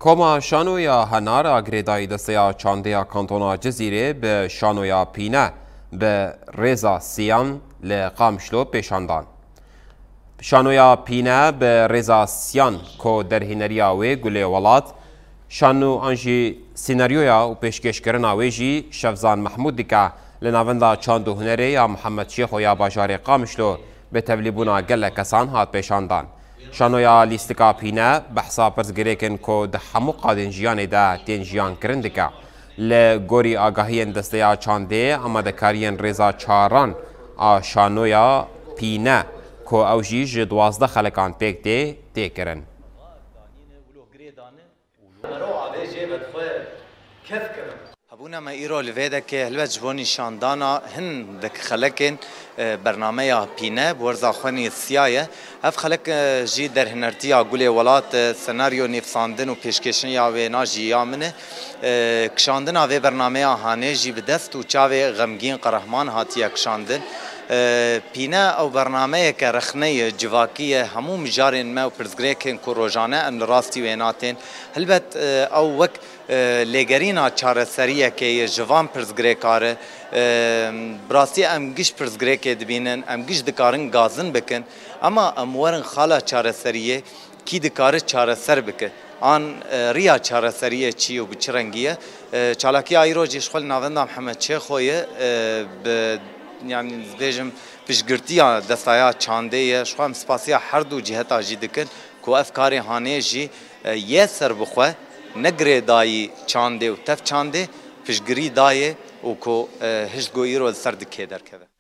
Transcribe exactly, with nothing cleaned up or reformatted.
Koma Şanoya Henar a girêdayî desteya çandê ya Kantona Cizîrê bi Şanoya Pîne bi rêza siyan li Qamişlo pêşan dan. Şanoya Pîne bi rêza siyan ku derhêneriya wê Gulê Welat, şano an jî senaryoya û pêşkêşkirina wê jî Şevzan Mehmûd dike, li Navenda Çand û Hunerê ya Mihemed Şêxo ya bajarê Qamişlo bi tevlîbûna gelek kesan hat pêşandan. Şanoya lîstika Pîne behsa pirsgirêk in ku di hemû qadên jiyanê de tên jiyan kirin dike. Li gorî agahiyên Desteya Çandê, amadekariyên rêza çaran a şanoya Pîne ku ew jî ji duwazdeh xelekan pêk tê, tê kirin. Mero avê jê vedixwe kef kirin. Hebûna me îro li vê dekê helbet ji bo nîşandana hindek xelekên, e, bernameya Pîne bi werza xwe nivîsiyaye. Ev xelek, e, jî derhinertiya Gulê Welat, e, senaryo nivîsandin û pêşkêşiya wêna jî ya min e. E, kişandina vê bernameya hanê jî bi dest û çavê xemgîn Qerehman hatiye kişandin. E, Pîne ew bernameyeke rexne ye, civakî ye, hemû mijarên me û pirsgirêkên ku rojane em li rastî wêna tên. Helbet, e, ew wek, e, lêgerîna çareseriyekê ye ji van pirsgirêkar e. E, bi rastî em giş pirsgirêkê dibînin, em giş dikarin gazin bikin, ema em werin xala çareseriyê, kî dikare çareser bike? An, e, riya çareseriyê çi ye û bi çi rengî ye? E, çalakiya îro jî ji xwe li navenda Mihemed Şêxo ye, e, bi, yanî, dibêjim, piştgirtiya Desteya Çandê ye. Ji xwe em spasiya her du ciheta jî dikin ku ev karê hanê jî, e, yê serbixwe, ne girêdayî çandê û tev çandê, piştgirî dayê û ku, e, hişt ku îro li ser dikê derkeve.